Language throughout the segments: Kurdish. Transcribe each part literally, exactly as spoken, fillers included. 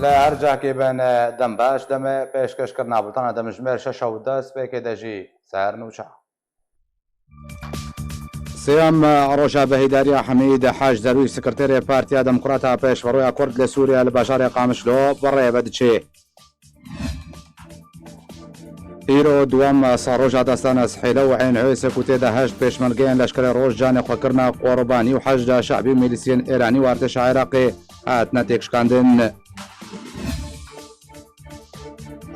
Li her cihekê bin, dem baş, demê pêşkêşkirina bultana demjimêr şeş û deh spêkê de jî ser nûçe. Sêyem roja Behîdariya Hemîd Hec Derwîş, sekreterê Partiya Demokrata Pêşveroya Kurd li Sûriye li bajarê Qamişlo bi rê ve diçe. Îro duwem saroja destana Sihêle û Eyn Hêsê ku tê de heşt pêşmergeyên leşkerê Roj canê xwe kirine qurbanî û Heşda Şe'bî û milîsiyên Êranî û artêşa Iraqê hatine têkşikandin.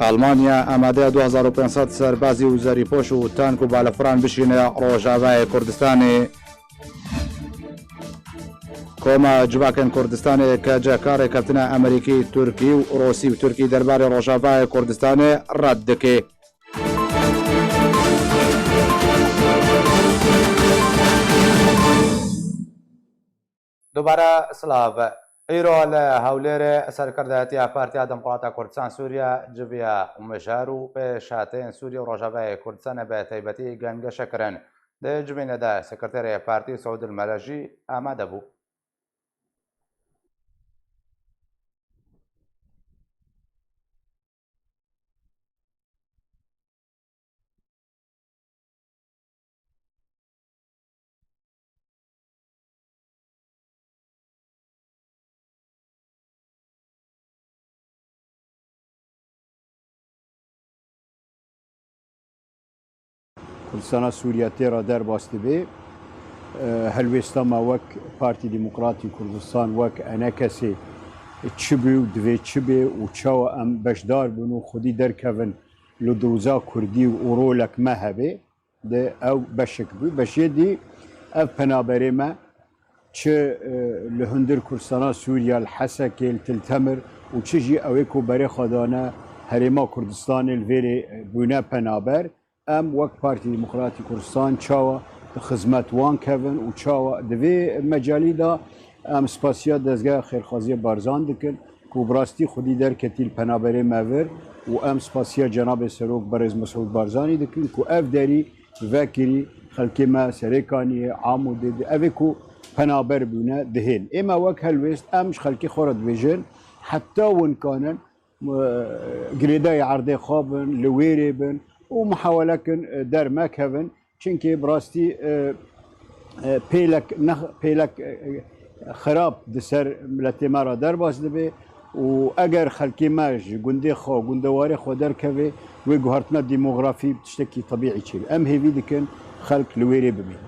Almanya amade du hezar û pênc sed serbazî û zerîpoş û tank û balafirane bişîne Rojavayê Kurdistanê. Koma Civakên Kurdistanê, K C K, rêkeftina Amerîkî, Tirkî û Rûsî û Tirkî derbarê Rojavayê Kurdistanê red dike. Dubare silav. Îro li Hewlêrê serkirdayetiya Partiya Demokrata Kurdistan Sûriye civiya û mijar û pêşhateyên Sûriye û Rojavayê Kurdistanê bi taybetî gengeşe kirin. Di civînê de sekreterê partî Siûd El Mele jî amade bû. Kurdistana Sûriye tê re derbas dibe. E, helwêsta me wek Partî Demokratî Kurdistan, wek E N K S çi bû û divê çi bê û çawa em beşdar bin û xwedî derkevin li doza Kurdî û rolek me hebe, di ew beşek bû. Beşê dî ev penaberê me çi, e, li hundir Kurdistana Sûriye, li Hesekê, li Til Temir û çi jî ew ê ku berê xwe dane Herêma Kurdistanê li vêrê, e, bûne penaber. Em wek Partî Demokratî Kurdistan çawa di xizmet wan kevin û çawa di vê mecalî de em spasiya Dezgeha Xêrxwaziya Barzan dikin ku bi rastî xwedî derketî li penaberê me vir û em spasiya Cenabê Serok Berêz Mesûd Barzanî dikin ku ev derî vekirî xelkê me Serêkaniyê, Amûdê, di evê ku penaber bûne dihên. Ê me wek helwêst em ji xelkê xwe re dibêjin heta winkanin, e, girêdayî erdê xwe bin, li wêrê bin û muhawelekin, e, dermekevin. Çimkî bi rastî, e, e, pêlek, ne, pêlek, e, e, xirab di ser miletê me re derbas dibe û eger xelkê me ji gundê xwe, gundewarê xwe derkeve, wê guhertina demografî tiştekî tebîî çêbe. Em hêvî dikin xelk li wêrê bimîne.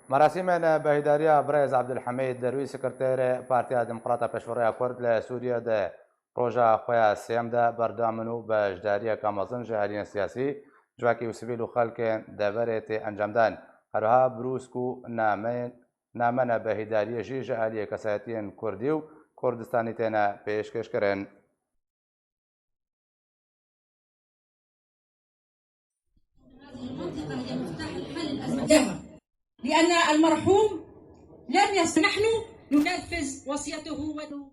Merasîmên behîdariya birêz Abdulhamîd Derwî, sekreterê Partiya Demokrata Pêşveroya Kurd li Sûriye di roja xwe ya sêyem de berdewam in û beşdariyeke mezin ji aliyên siyasî, civakî û sivîl û xelkên deverê tê encamdan. Herwiha brûsk û nameyên, nameyên behîdariyê jî ji aliyê kesayetiyên Kurdî û Kurdistanî têne pêşkêşkirin. هذه المنطقة هي مفتاح الحل الأزمة. لأن المرحوم لم يس-، نحن ننفذ وصيته ون-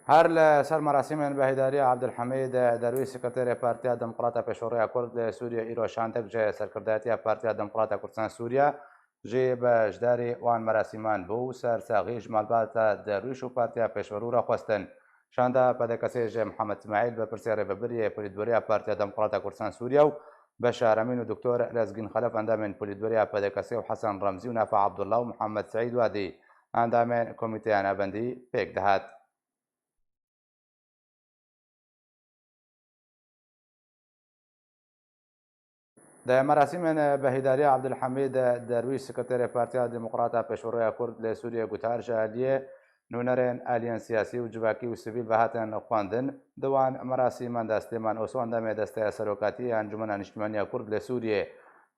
Her li ser merasîmên behîdariya Abdulhamîd Derwîş, sekreterê Partiya Demokrata Pêşveroya Kurd li Sûriye îro şandek ji serkirdayetiya Partiya Demokrata Kurdistan Sûriye jî beşdarî wan merasîman bû û sersaxî ji malbata Derwîş û Partiya Pêşverû re xwestin. Şanda P D K S'ê ji Mihemed Îsmaîl, berpirsiyarê vebirî yê polîtbûroya Partiya Demokrata Kurdistan Sûriye û Beşar Emîn û Doktor Lezgîn Xelef endamên polîtbûroya P D K S û Hesen Remzî û Nafa Abdullah û Mihemed Seîd Wadî endamên Komîteya Navendî pêk dihat. Di merasîmên bi hêdariya Abdulhamîd Derwîş, Sekreterê Partiya Demokrata Pêşweroya Kurd li Sûriyê, gotar ji aliyê nûnerên aliyên siyasî û civakî û sivîl ve hatin xwendin. Di wan merasîman de Silêman Oso, endamê Desteya Serokatiyê ya Encûmena Niştimanî ya Kurd li Sûriyê,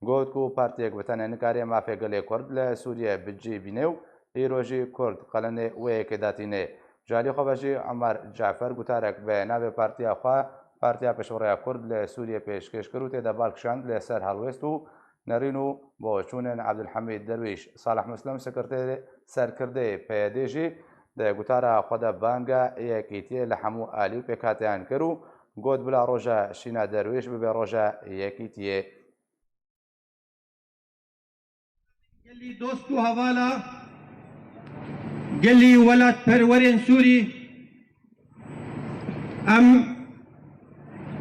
got ku partiyek bi tenê nikare mafê gelê Kurd li Sûriyê bi cî bîne û îro jî Kurd qelenê wê yekê datîne. Ji alî xwe ve jî Omer Cafer gotarek bi navê partiya xwe, Partiya Pêşweroya Kurd li Sûriyê, pêşkêş kir û tê de bal kişand li ser helwêst û nerîn û boçûnên Abdulhamîd Derwîş. Salih Muslim, sekreterê serkirdeyê P Y D'ê jî di gotara xwe de banga yekîtiyê li hemû alî û pêkhateyan kir û got, bila roja şîna Derwîş bibe roja yekîtiyê. Gelî dost û hevala, gelî welatperwerên Sûrî, em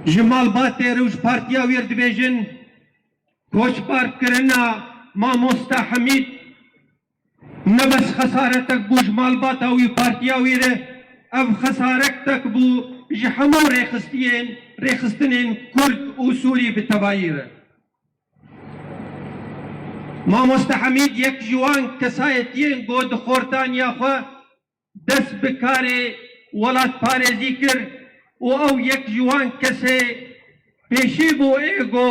ji malbatê re û ji partiya wî re dibêjin, koçbarkirina Mamosta Hemîd ne bes xesaretek bû ji malbata wî, partiya wî re, ev xesaretek bû ji hemû rêxistiyên, rêxistinên Kurd û Sûrî bi tevayî re. Mamoste Hemîd yek ji wan kesayetiyên ku di xortaniya xwe dest bi karê welatparêzî kir û ew yek ji wan kesê pêşî bû ê ku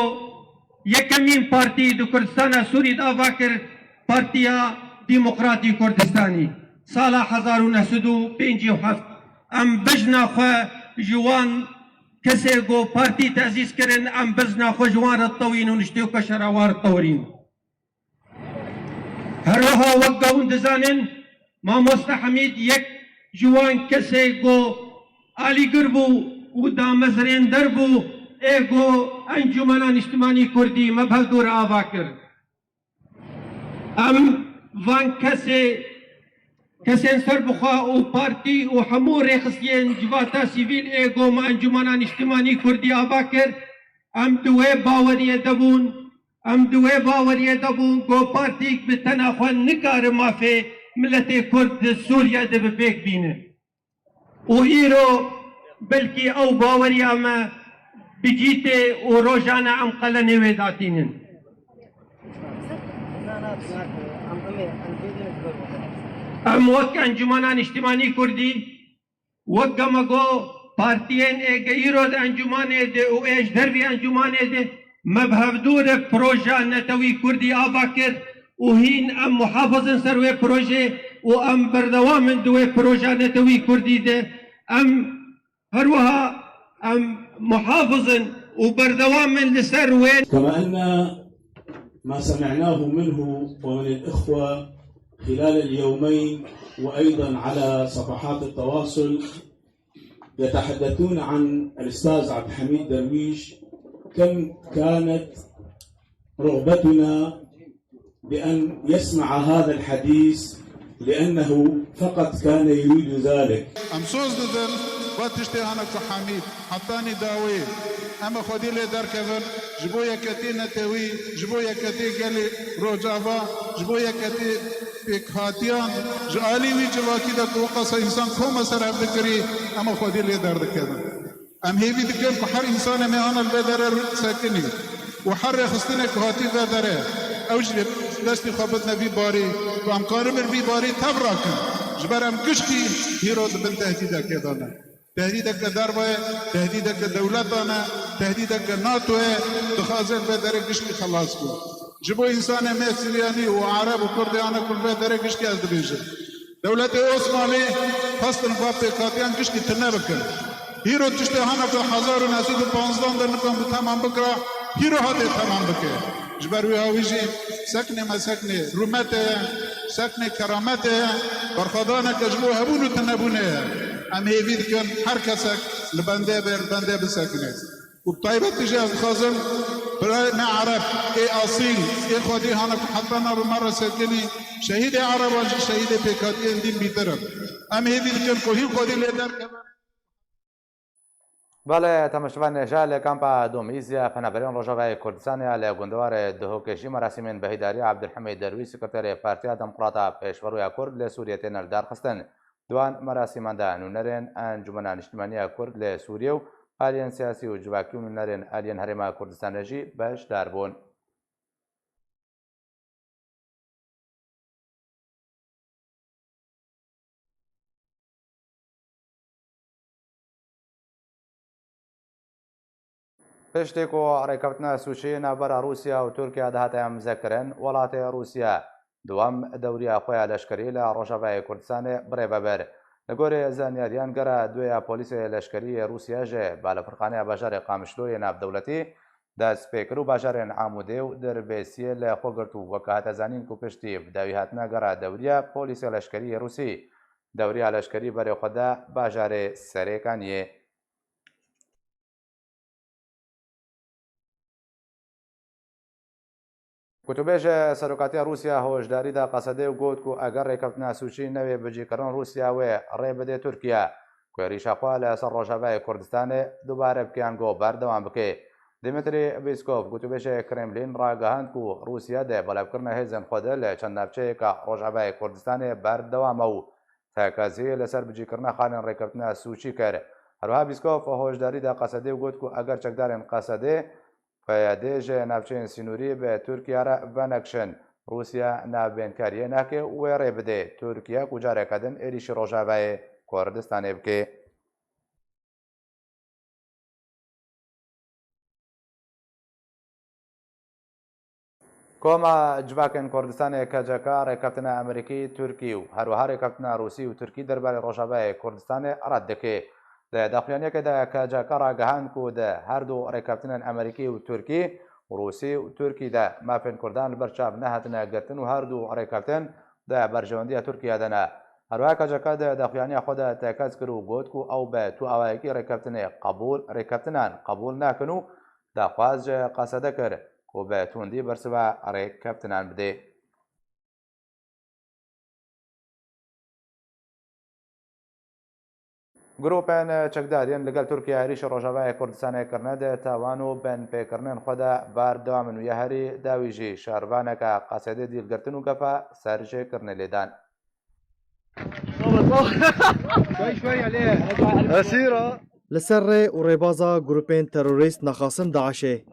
yekemîn partî di Kurdistana Sûrî de ava kir, Partiya Demokratî Kurdistanî, sala hezar û neh sed û pêncî û heft. Em bijna xwe ji wan kesê ku partî tezîz kirin, em bizna xwe ji wan re tewîn û niştê ku şera wan re tewirîn. Her wiha wek ku hûn dizanin, Mamoste Hemîd yek ji wan kesê ku alîgir bû û damezrênder bû, ê ku Encûmena Niştimanî Kurdî, me bi hevdû re ava kir. Em van kesê, kesên serbixwe û partî û hemû rêxistiyên civata sivîl ê ku me Encûmena Niştimanî Kurdî ava kir, em di wê baweriyê de bûn, em di wê baweriyê de bûn ku partîk bi tena xwe nikare mafê miletê Kurd di Sûriye de bi pêk bîne. Û îro belkî ew baweriya me bi cî tê û rojane em qelenê wê datînin. Em wek Encûmena Niştimanî Kurdî, wek ku me got, partiyên ê ke îro di encûmanê de û ê ji dervî encûmanê de, me bi hevdû re proja netewî Kurdî ava kir û hîn em muhafizin ser wê projê û em berdewam in di wê proja netewî Kurdî de. Em her wiha em muhafizin û berdewam in li ser wê. كما أن ما سمعناه منه ومن الإخوة خلال اليومين وأيضًا على صفحات التواصل يتحدثون عن الأستاذ عبد الحميد درويش، كم كانت رغبتنا بأن يسمع هذا الحديث، لأنه فقط كان يريد ذلك. Em soz didin va tiştê hene ku Hemîd, hetanî dawê, em ê xwedî lê derkevin, ji bo yeketî netewî, ji bo yeketî gelê Rojava, ji bo yeketî pêkhatiyan, ji alî wî civakî de ku wiqasa însan koma ser hev dikirî, em ê xwedî lê derdikevin. Em hêvî dikin ku her însanê me ana li vê derê sekinî û her rêxistinê ku hatî vê derê, ew jî destî xwe bidine vî barî, ku em karibin vî barî tev rakin. Ji ber em giştî hîro di bin tehdîdekê de ne. Tehdîdeke derve ye, tehdîdeke dewletan e, tehdîdeke NATO ye, dixwaze li vê derê giştî xelas bû. Ji bo însanê me Siryanî û Ereb û Kurdê ana ku li vê derê giştî ez dibêjim. Dewletê Osmanlî xwestin va pêkhatiyan giştî tune bikin. Hîro tiştê hana ku hezar û neh sed û panzdan de nikan bû temam bikira, hîro hatê temam bike. Ji ber wî hawî jî seknê me seknê rûmetê ye, seknê kerametê ye, berxwedaneke ji bo hebûn û tunebûnê ye. Em hêvî dikin her kesek li bendê be, li bendê bisekine. Û bi taybetî jî ez dixwazim birayê me Ereb ê asîl, ê xwedî hana ku heta nav me re sekinî, şehîdê Ereban jî şehîdê pêkhatiyên dîn bîtir in. Em hêvî dikin ku hîn xwedî lê derkevin. Belê, temaşevanên hêja, li kampa Domîzya penaberên Rojavayê Kurdistanê ya li gundewarê Duhokê jî merasîmên Behîdarî Abdulhamîd Derwîş, sekreterê Partiya Demokrata Pêşverûya Kurd li Sûriyê têne lidarxistin. Di wan merasîman de nûnerên Encûmena Niştimanî ya Kurd li Sûriyê û aliyên siyasî û civakî û nûnerên aliyên Herêma Kurdistanê jî beşdar bûn. Piştî ku rêkeftina Sûçî navbera Rûsya û Tirkiye dihate emzekirin, welatê Rûsya dewam dewriya xwe ya leşkerî li Rojavayê Kurdistanê birêve bir. Li gorî zanyariyan, gera duê ya polîsê leşkerî yê Rûsya ji balafirxaneya bajarê Qamişlo yê navdewletî dest pê kir û bajarên Amûdê û Dirbêsiyê li xwe girt û weke hate zanîn ku piştî bi dawî hatina gera dewriya polîsê leşkerî yê Rûsî, dewriya leşkerî berê xwe da bajarê Serêkaniyê. Gotûbêj serokatiya Rûsya hoşdarî da Qesedê û got ku eger rêkeftina Sûçî newê bicîkirin, Rûsya wê rê bidê Tirkiye ku êrîşa xwe li ser Rojavayê Kurdistanê dubare bike yan go berdewam bike. Dmitry Peskov, gotûbêjê Kremlîn, ragihand ku Rûsya di belavkirina hêzên xwe de li çend navçeyeka Rojavayê Kurdistanê berdewam e û tekezî li ser bicîkirina xalên rêkeftina Sûçî kir. Herwiha Peskov hoşdarî da Qesedê û got ku eger çekdarên Qesedê PYD ji navçeyên sînorî bi Tirkiye re venekişin, Rûsya navbênkariyê nake û wê rê bide Tirkiye ku careke din êrîşî Rojavayê Kurdistanê bike. Koma Civakên Kurdistanê, K C K, rêkeftina Amerîkî, Tirkî û herwiha rêkeftina Rûsî û Tirkî derbarê Rojavayê Kurdistanê red dike. Di daxuyaniyekê de K C K ragihand ku di her du rêkeftinên Amerîkî û Tirkî, Rûsî û Tirkî de mafên Kurdan li ber çav nehatine girtin û her du rêkeftin di berjewendiya Tirkiye de ne. Herwiha K C K di daxuyaniya xwe de tekez kir û got ku ew bi tu awayekî rêkeftinê qebûl, rêkeftinan qebûl nakin û daxwaz ji Qesede kir ku bi tundî bersiva rêkeftinan bide. Grûpên çekdar yên li gel Tirkiye êrîşî Rojavayê Kurdistanê kirine, di tawan û binpêkirinên xwe de berdewam in û ya herî dawî jî şervaneke Qesedê dîl girtin û gefa serjêkirinê lê dan. Esîra. Li ser rê û rêbaza grûpên terorîst nexasim DAIŞê,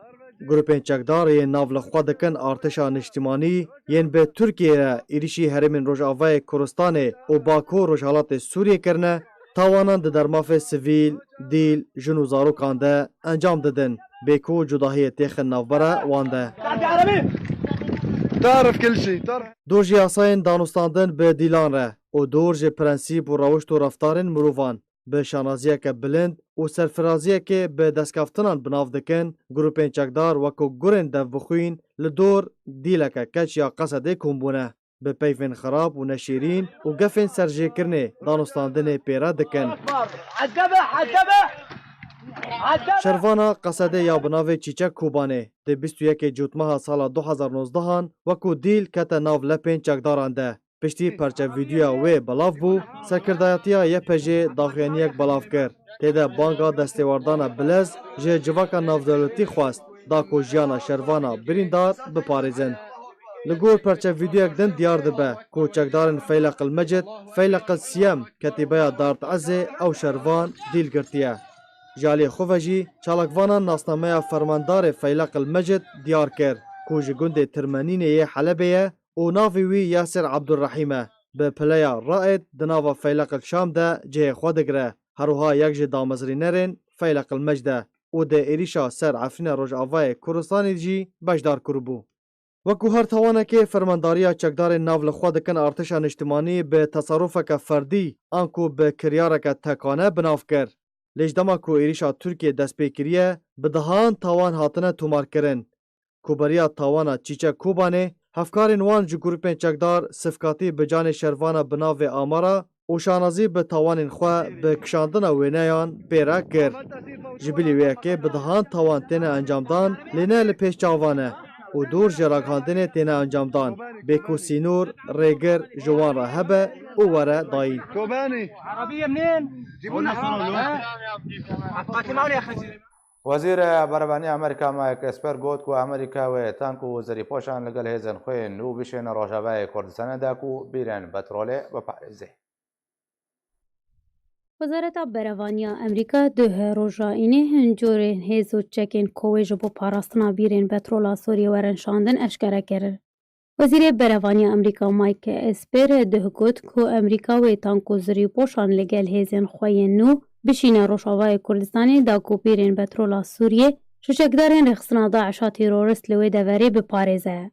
grûpên çekdar yên nav li xwe dikin artêşa niştimanî yên bi Tirkiyê re êrîşî herêmên Rojavayê Kurdistanê û Bakur Rojhelatê Sûriyê kirine, tawanan di dermafê sivîl, dîl, jin û zarokan de encam didin, bê ku cudahiyê têxin navbera wan de. Tarif kil şey, tarif. Dor ji yasayên danûstandin bi dîlan re û dor ji prensîp û rewişt û reftarên mirovan bi şanaziyeke bilind û serfiraziyekê bi destkeftinan bi nav dikin, grûpên çekdar wekû gurên devbixwîn li dor dîleke keç ya Qesedê kom bûne. Bi peyvên xirab û neşîrîn û gefên serjêkirinê danûstandinê pê re dikin. Şervana Qesedê ya bi navê Çîçek Kobanê di bîst û yekê Cotmeha sala du hezar nozdehan wekû dîl kete nav lepên çekdaran de. Piştî perçe vîdyoya wê belav bû, serkirdayetiya Y P J'ê daxuyaniyek belav kir. Tê de banga destêwerdana bilez ji civaka navdewletî xwest, da ku jiyana şervana birîndar biparêzin. Li gor perçe vîdyoyek din diyar dibe ku çekdarên Feyleq el Mecid, Feyleq el Siyem, ketîbeya Dart Ezê ew şervan dîl girtiye. Ji aliyê xwe ve jî çalakvanan nasnameya fermandarê Feyleq el Mecid diyar kir ku ji gundê Tirmenînê yê Helebê ye û navê wî Yasir Abdurrehîm e. Bi pileya Raed di nava Feyleq el Şam de cihê xwe digire. Her wiha yek ji damezrînerên Feyleq el Mecd e û di êrîşa ser Efrîna Rojavayê Kurdistanê jî beşdar kiribû. Wekû her tawanekê fermandariya çekdarên nav li xwe dikin artêşa niştimanî bi teserufeke ferdî anku bi kiryareke tekane bi nav kir. Lê ji dema ku êrîşa Tirkiyê dest pê kiriye, bi dehan tawan hatine tomarkirin. Ku beriya tawana Çîçek Kobanê, hevkarên wan ji grûpên çekdar sifkatî bi canê şervana bi navê Amara û şanazî bi tawanên xwe bi kişandina wêneyan pê re kir. Ji bilî wê yekê bi dehan tawan têne encamdan, lê ne li pêş çavan e. û dor ji ragihandinê têne encamdan, bê ku sînor, rêgir ji wan re hebe û were dayîn. Kobanî. Arabiye mnên? Wezîrê Berevanî Amerîka Mike Esper got ku Amerîka wê tank û zirîpoşan li gel hêzên xwe yên nû bişêne Rojavayê Kurdistanê de ku bîrên petrolê biparêze. Wezareta Berevaniya Amerîka duh roja înê hin corên hêz û çekên kovê ji bo parastina bîrên petrola Sûriyê werin şandin eşkere kir. Wezîrê Berevaniya Amerîka Mike Esper duh got ku Amerîka wê tank û zirîpoşan li gel hêzên xwe yên nû bişîne Rojavayê Kurdistanê da ku bîrên petrola Sûriyê ji çekdarên rêxistina DAIŞa terorîst li wê deverê biparêze.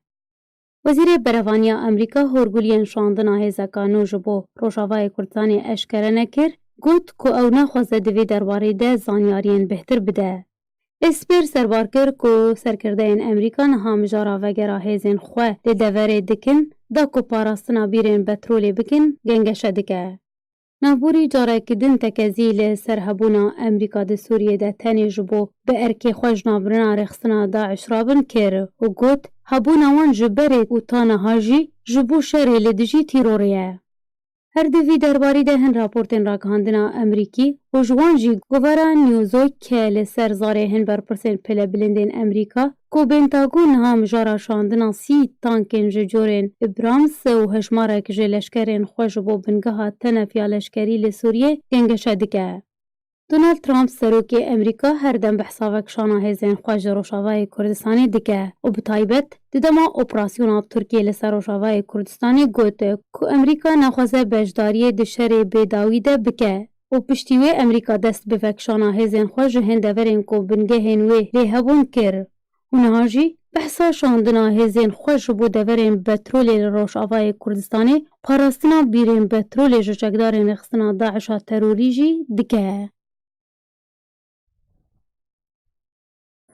Wezîrê Berevaniya Amerîka horguliyên şandina hêzeka nû ji bo Rojavayê Kurdistanê eşkere nekir, got ku ew naxwaze di vê derbarê de zanyariyên bêhtir bide. Esper serbar kir ku serkirdeyên Amerîka niha mijara vegera hêzên xwe li deverê dikin, da ku parastina bîrên petrolê bikin, gengeşe dike. Navborî careke din tekezî li ser hebûna Amerîka di Sûriyê de tenê ji bo bi erkê xwe ji navbirina rêxistina DAIŞ rabin kir û got, hebûna wan ji berê û ta niha jî ji bo şerê li dijî tîrorê ye. Her di vî derbarî de hin raportên ragihandina Amerîkî û ji wan jî govara Newsweek ke li ser zarê hin berpirsên pilebilindên Amerîka ku Pentagon niha mijara şandina sî tankên ji corên Abrams û hejmarek ji leşkerên xwe ji bo bingeha tenef ya leşkerî li Sûriyê gengeşe dike. Donald Trump, serokê Amerîka, her dem behsa vekişana hêzên xwe ji Rojavayê Kurdistanê dike û bi taybet di dema operasyona Tirkiyê li ser Rojavayê Kurdistanê got ku Amerîka naxwaze beşdariyê di şerê bê dawî de bike û piştî wê Amerîka dest bi vekişana hêzên xwe ji hin deverên ku bingehên wê lê hebûn kir. Û niha jî behsa şandina hêzên xwe ji bo deverên petrolê li Rojavayê Kurdistanê, parastina bîrên petrolê ji çekdarên rêxistina DAIŞa terorî jî dike.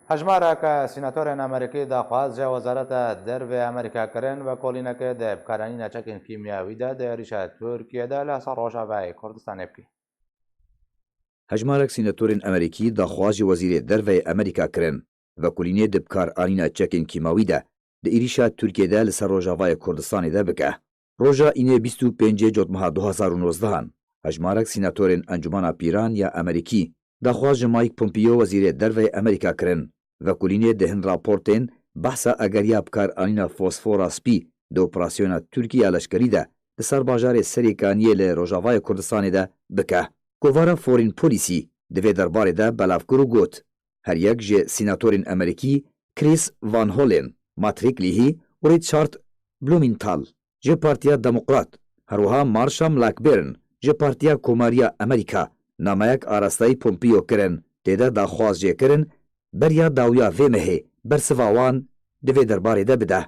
Hejmarek sînatorên Amerîkî daxwaz ji Wezareta Dervê Amerîka kirin vekolîneke di bikaranîna çekên kîmyawî de di êrîşa Tirkiyê de li ser Rojavayê Kurdistanê bike. Hejmarek sînatorên Amerîkî daxwaz ji Wezîrê Derveyê Amerîka kirin vekolînê di bikaranîna çekên kîmawî de di êrîşa Tirkiyê de li ser Rojavayê Kurdistanê de bike. Roja înê bîst û pêncê Cotmeha du hazar û nozdehan, hejmarek sînatorên Encûmena Pîran ya Amerîkî daxwaz ji Mike Pompeo, Wezîrê Derveyê Amerîka kirin. Vekolînê di hin raportên behsa egeriya bikaranîna fosfora spî di operasyona Tirkî ya leşkerî de di ser bajarê Serêkaniyê li Rojavayê Kurdistanê de bike. Kovara Foreign Policy di vê derbarê de belav kir û got, her yek ji sînatorên Amerîkî Chris Van Hollen, Matt Riley û Richard Blumenthal ji Partiya Demokrat, herwiha Marsha Blackburn ji Partiya Komariya Amerîka nameyek arasteyî Pompeo kirin, tê de daxwaz jê kirin beriya dawiya vê mehê bersiva wan di vê derbarê de bide.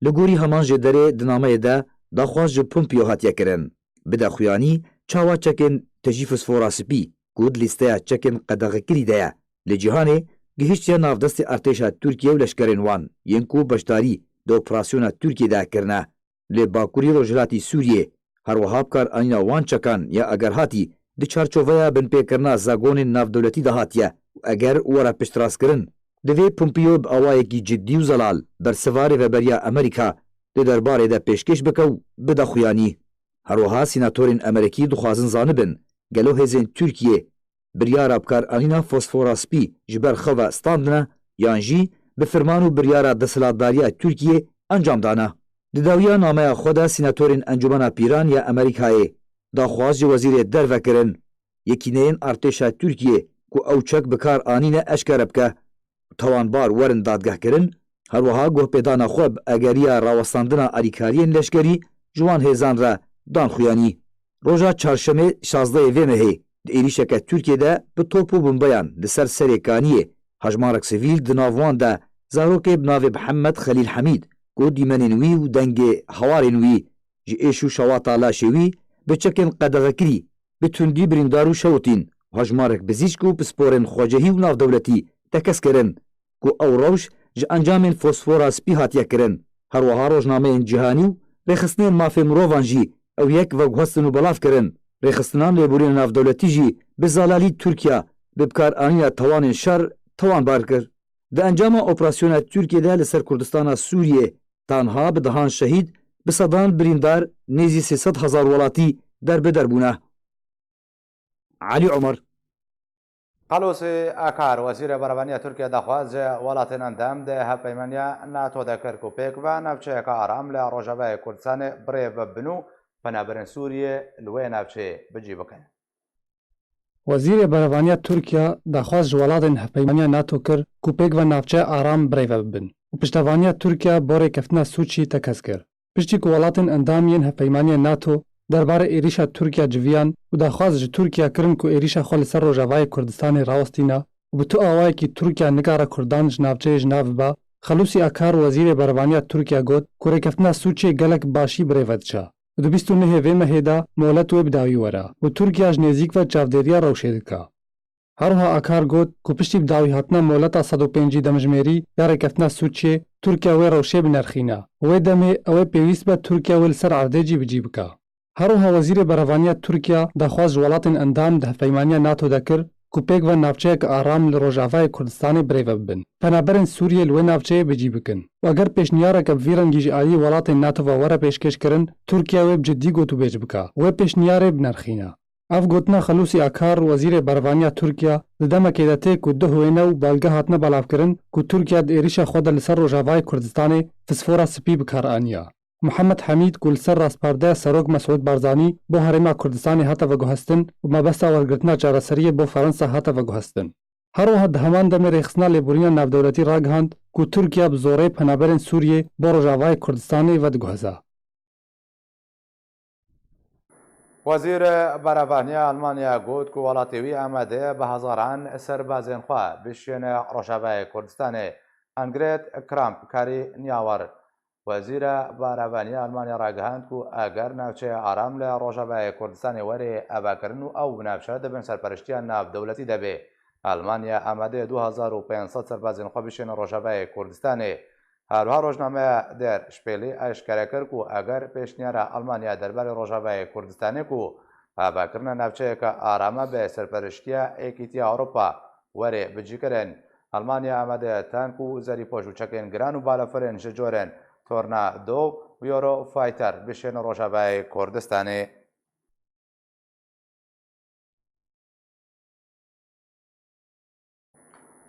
Li gorî heman jêderê di nameyê de daxwaz ji Pompeo hatiye kirin, bide xuyanî çawa çekên tejî fosfora spî ku di lîsteya çekên qedexekirî de ye li cîhanê gihiştiye nav destê artêşa Tirkiye û leşkerên wan yên ku beşdarî di operasyona Tirkiyê de kirine li bakurî rojhilatî Sûriyê, herwiha bikaranîna wan çekan ya egerhatî di çarçoveya binpêkirina zagonên navdewletî de hatiye û eger were piştrastkirin, divê Pompeo bi awayekî cidî û zelal bersiva rêveberiya Amerîka di derbarê de pêşkêş bike û bide xuyanî. Herwiha sînatorên Amerîkî dixwazin zanibin gelo hêzên Tirkiyê biryara bikaranîna fosfora spî ji ber xwe ve standine yan jî bi firman û biryara desthilatdariya Tirkiyê encam dane. Di dawiya nameya xwe de sînatorên Encûmena Pîran ya Amerîkayê daxwaz ji Wezîrê Derve kirin, yekîneyên artêşa Tirkiyê ku ew çek bi kar anîne eşkere bike û tawanbar werin dadgehkirin, herwiha guhpêdana xwe bi egeriya rawestandina alîkariyên leşkerî ji wan hêzan re dan xuyanî. Roja çarşemê şazdehê vê mehê di êrîşeke Tirkiyê de bi top û bombeyan li ser Serê Kaniyê hejmarek sivîl, di nav wan de zarokê bi navê Mihemed Xelîl Hemîd ku dîmenên wî û dengê hewarên wî ji êş û şewata laşê wî bi çekên qedexekirî bi tundî birîndar û şewitîn û hejmarek pizîşk û pisporên xwecihî û navdewletî tekez kirin ku ew rewş ji encamên fosfora spî hatiye kirin. Herwiha rojnameyên cîhanî û rêxistinên mafê mirovan jî ew yek veguhestin û belav kirin. Rêxistinan lêborîna navdewletî jî bi zelalî Tirkiya bi bikaranîna tawanên şer tawanbar kir. Di encama operasyona Tirkiyê de li ser Kurdistana Sûriyê tanha bi dehan şehîd, bi sedan birîndar, nêzî sê sed hezar welatî derbider bûne. Elî Omer. Qelûsî Akar, Wezîrê Berevaniya Tirkiye daxwaz ji welatên endam di hevpeymaniya NATO de kir ku pêk ve navçeyeke aram li Rojavayê Kurdistanê birêve bibin û penaberên Sûriyê li wê navçeyê bi cî bikin. Wezîrê Berevaniya Tirkiye daxwaz ji welatên hevpeymaniya NATO kir ku pêk ve navçeya aram birêve bibin û piştevaniya Tirkiye bo rêkeftina Sûçî tekez kir. Piştî ku welatên endam yên hevpeymaniya NATO derbarê êrîşa Tirkiye civiyan û daxwaz ji Tirkiye kirin ku êrîşa xwe li ser Rojavayê Kurdistanê rawestîne û bi tu awayekî Tirkiye nikare Kurdan ji navçeyê ji nav bibe, Xelûsî Akar, Wezîrê Berevaniya Tirkiye, got ku rêkeftina Sûçê gelek bi başî birêve diçe û di bîst û nehê vê mehê de molet wê bi dawî were û Tirkiye ji nêzîk ve çavdêriya rewşê dike. Her wiha Akar got ku piştî bi dawî hatina moleta sed û pêncî demjimêrî ya rêkeftina Sûçiyê, Tirkiye wê rewşê binerxîne û wê demê ew ê pêwîst be Tirkiye wê li ser erdê cî bi cî bike. Her wiha Wezîrê Berevaniya Tirkiye daxwaz ji welatên endam di hevpeymaniya NATO de kir ku pêk ve navçeyeke aram li Rojavayê Kurdistanê birêve bibin, penaberên Sûriyê li wê navçeyê bi cî bikin û eger pêşniyareke bi vî rengî ji aliyê welatên NATO ve were pêşkêşkirin, Tirkiye wê bi cidî gotûbêj bike û wê pêşniyarê binerxîne. Ev gotina Xelûsî Akar, Wezîrê Berevaniya Tirkiye, di demekê de tê ku duh wêne û belge hatine belavkirin ku Tirkiye di êrîşa xwe de li ser Rojavayê Kurdistanê fisfora spî bi kar aniye. Muhammed Hemîd ku li ser rastpardeya Serok Mesûd Barzanî bo Herêma Kurdistanê hate veguhestin û mebesta wergirtina çareseriyê bo Ferensa hate veguhestin. Her wiha di heman demê rêxistina lêborîna navdewletî ragihand ku Tirkiye bi zorê penaberên Sûriyê bo Rojavayê Kurdistanê vediguheze. Wezîr Berevaniya Almanya got ku welatê wî amade bi hezaran serbazên xwe bişiyêne Rojavayê Kurdistanê. Annegret Kramp-Karrenbauer, Wezîra Berevaniya Almanya ragihand ku eger navçeya aram li Rojavayê Kurdistanê were avakirin û ew navçe di bin serpereştiya navdewletî de be, Almanya amade du hezar û pênc sed serbazên xwe bişêne Rojavayê Kurdistanê. Her wiha rojnameya Der Spiegel eşkere kir ku eger pêşniyara Almanya derbarê Rojavayê Kurdistanê ku avakirina navçeyeke arame bi serpereştiya Êkîtiya Ewropa were bicîkirin, Almanya amade tank û zerîpoj û çekên giran û balafirên ji corên Tornado û Eurofighter bişêne Rojavayê Kurdistanê.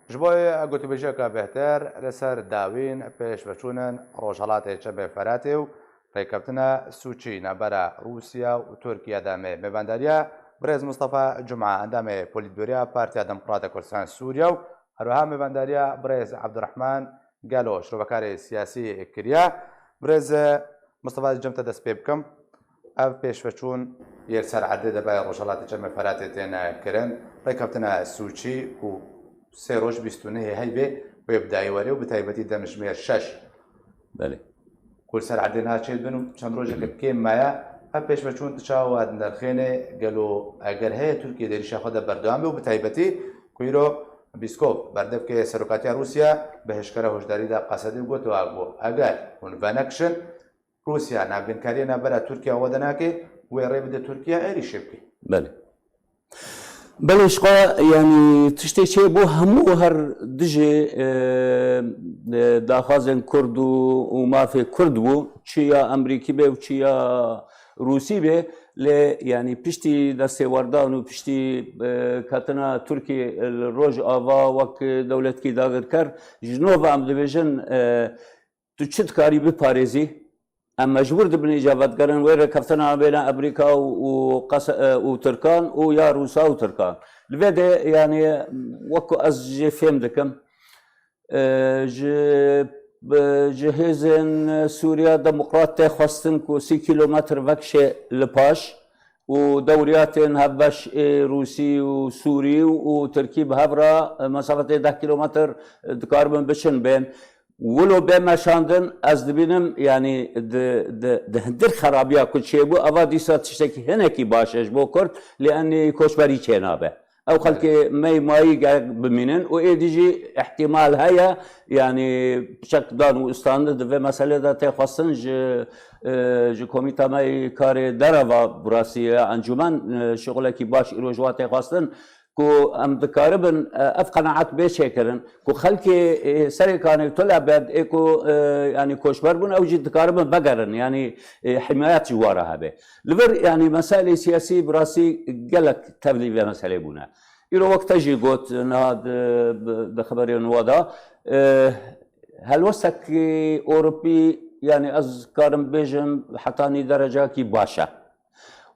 Ji bo gotûbêjiyeke bêhtir li ser dawîn pêşveçûnên Rojhilatê Çepê Feratê û rêkeftina Sûçî navbera Rûsya û Tirkiye de me mêvandariya birêz Mustafa Cuma, endamê Polîtbûroya Partiya Demokrata Kurdistan Sûriye û herwiha mêvandariya birêz Abdurrahman Gelo, şirovekarê siyasî kiriye. Birêz Mustafa, ez cem te dest pê bikim. Ev pêşveçûn yê li ser erdê de berê Rojhilatê Çemê Feratê têne kirin. Rêkeftina Sûçî ku sê roj, bîst û nehê heybê wê bi dayî were û bi taybetî demjimêr şeş Belê. ku li ser erdê niha çêdibin û çend rojeke kêm maye, ev pêşveçûn tu çawa dinirxêne? Gelo eger heye Tirkiye di êrîşa xwe de berdewam be û bi taybetî ku îro Pîskov, berdevkê serokatiya Rûsya, bi hişkere hişdarî da qesedî û gotiye ku eger hûn venekişin, Rûsya navbînkariyê navbera Tirkiye û we de nake, wê rê bide Tirkiye êrîşê bike. Belê. Belê, ji xwe, yanî, tiştê çêbû hemû her dijî, e, e, daxwazên Kurd û, û mafê Kurd bû. Çi ya Amerîkî be û çi ya Rûsî be. Lê, yanî, piştî destêwerdan û piştî, e, ketina Tirkiyê li Rojava wek dewletkî dagirker, ji nû ve em dibêjin, e, tu çi dikarî biparêzî? Em mecbûr dibin îca vedigerin wê rêkeftina bêne Amerîka û, û qes-, e, û Tirkan û ya Rûsa û Tirkan. Li vê de, yanî, wek ku ez jê fêm dikim, e, ji, bi, ji hêzên Sûriya Demokrat tê xwestin ku sî kîlometr vekişê li paş û dewriyatên hevbeş ê Rûsî û Sûrî û Tirkî bi hev re, e, mesafetê deh kîlometr, e, dikaribin biçin bên. Wilo bê meşandin, ez dibînim, yanî di, di, di hundir xerabiya ku çêbû, eva dîsa tiştekî hinekî baş e ji bo Kurd, lê em ê koçberî çênabe. Ew xelkê me yê mayî gerek bimînin û êdî jî îhtîmal heye, yanî çekdan û îstandin di vê meselê de tê xwestin ji, e, ji Komîta me yê Karê Derava, bi rastî, ya Encûmen, e, şixulekî baş îro ji wan tê xwestin. ku em dikaribin, e, ev qenaet bê çêkirin, ku xelkê, e, Serê Kanê û Tel Ebed ê ku, e, yanî koçber bûn, ew jî dikaribin vegerin, yanî, e, himayet ji wa re hebe. Li vir, yanî meselê siyasî bi rastî gelek tevlî vê meselê bûne. Îro wek te jî got, niha di, bi, di xeberên we de, e, helwestekî Ewropî, yanî ez karim bêjim, hetanî derecakî baş e.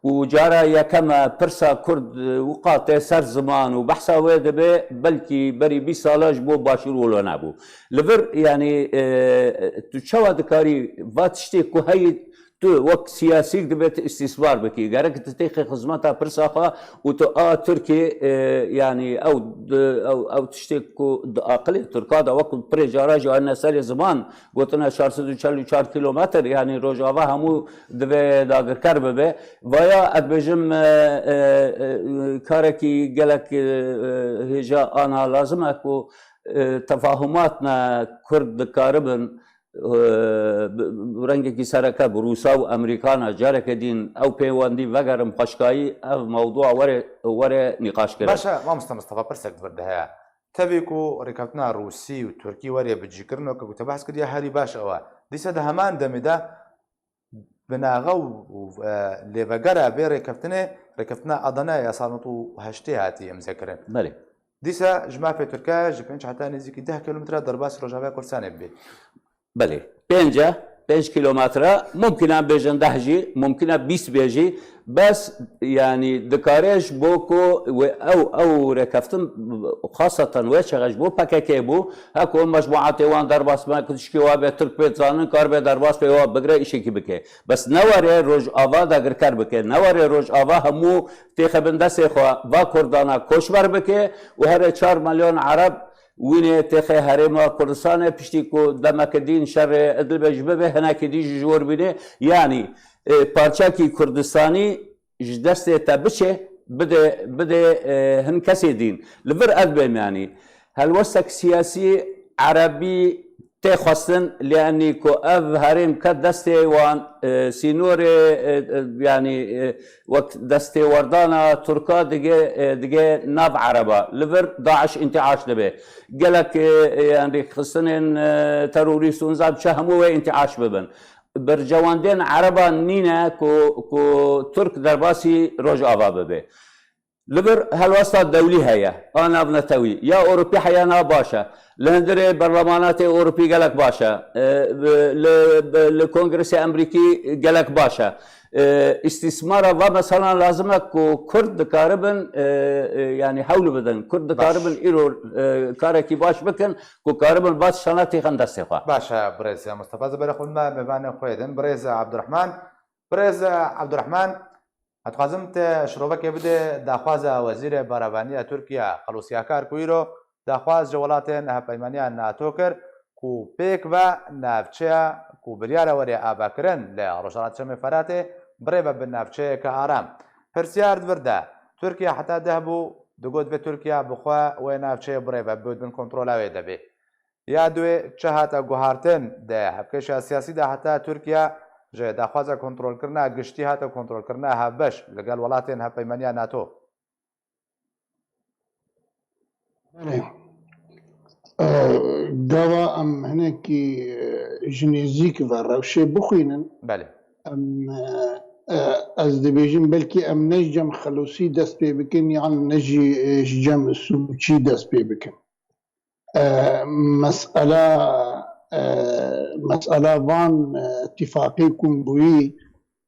Û cara yekem e, pirsa Kurd, e, wiqa tê ser ziman û behsa wê dibe, belkî berî bîst sala ji bo Başûr wilo nebû. Li vir, yanî, e, tu çawa dikarî va tiştê ku heyî tu wek siyasîk dibe tu îstîsmar bikî. Gerek tu têxî xizmeta pirsa xwe û tu a Tirkiyê, e, yanî ew di-, ew, ew tiştê ku di aqilê Tirka de wek pirê cara jî anîne serê ziman, gotine çar sed û çel û çar kîlometr, yanî Rojava hemû divê dagirker bibe. Vaya ez dibêjim, e, e, e, karekî gelek, e, e, hêja ana lazim e ku, e, tefahumat ne Kurd dikaribin, e, bi, bi rengekî sereke bi Rûsa û Amerîkana careke din ew pêwendî vegerin xweşkayî, ev mewdûa were, were nîqaşkirin. Baş e, mamoste Mistefa, pirsek di vir de heye. Tevî ku rêkeftina Rûsî û Tirkî were bicîkirin, weke ku te behs kiriye herî baş ew e. Dîsa di heman demê de binaxe û, û, e, lêvegera vê rêkeftinê, rêkeftina Adana ya sal nod û heştê hatî îmzekirin. Belê. Dîsa ji mafê Tirkiye ji pênc heta nêzîkî deh kîlometre derbasî Rojavaya Kurdistanê bibê. Belê. Pênc e, pênc kîlometre, mumkin e bêjin deh jî, mumkin e bîst bê jî, bes, yanî, dikare ji bo ku wê ew, ew rêkeftin, xaseten wê çaxê ji bo P K K bû, heko mecmuatê wan derbas me, ku tişkê wa bê Tirk pê dizanin, karibe derbas pê wa bigire, îşekî bike. Bes ne were Rojava dagirker bike, ne were Rojava hemû têxe bin destê xwe, va Kurdana koçber bike û here çar milyon Ereb wînê têxê herêma Kurdistanê, piştî ku demeke din şerê Idlibê ji bibe, hinekî din jî ji wir bîne. Yanî, e, parçekî Kurdistanî ji destê te biçe, bide, bide, e, hin kesê din. Li vir ev bê, yanî helwestek siyasî Erebî tê xwestin, lê enî ku ev herêm ket destê wan, e, sînorê, e, e, yanî, e, wek destêwerdana Tirka dige, e, dige nav Ereba. Li vir DAIŞ întiaş dibe. Gelek, e, e, yan rêkxistinên, e, terorîst û nizam çi hemû wê întiaş bibin. Berjewendên Ereban nîne ku, ku Tirk derbasî Rojava bibe. Li vir helwesta dewlî heye, a navnetewî, ya Ewropî heye, na baş e. Li hundirê berlemanatê Ewropî gelek baş e. E, li, li Kongresê Emerîkî gelek baş e. E, îstîsmara va meselan lazim e ku Kurd dikaribin, e, e, yanî hewl bidin. Kurd dikaribin îro, e, karekî baş bikin ku karibin va tiştana têxin destê xwe. Baş e, birêz Mistefa, ez ê berê xwe bidime mêvanê xwe din. Birêz Abdurrahman, birêz Abdurrahman, Ez dixwazim te şirovekê bidê daxwaza Wezîrê Berevanî ya Tirkiye, Xelûsî Akar, ku îro daxwaz ji welatên Hevpeymaniya NATO kir ku pêk ve navçeya ku biryar e were avakirin li Rojhilata Çemê Feratê birêve bi navçeyeke aram. Pirsiyar di vir de, Tirkiye heta deh bû, digot vê Tirkiye bi xwe wê navçeyê birêve, bi bin kontrola wê de bê. Ya duê çi hate guhartin di hevkêşa siyasî de heta Tirkiye ji daxwaza kontrolkirina giştî hate kontrolkirina hevbeş li gel welatên Hevpeymaniya NATO? Belê. E, gava em hinekî, e, ji nêzîk ve rewşê bixwînin. Belê. Em, e, e, ez dibêjim belkî em ne ji cem Xelûsî dest pê bikin, yan ne jî, e, ji cem Sûçî dest pê bikin. E, mesela, e, mesela van, e, îtîfaqê ku bûyî,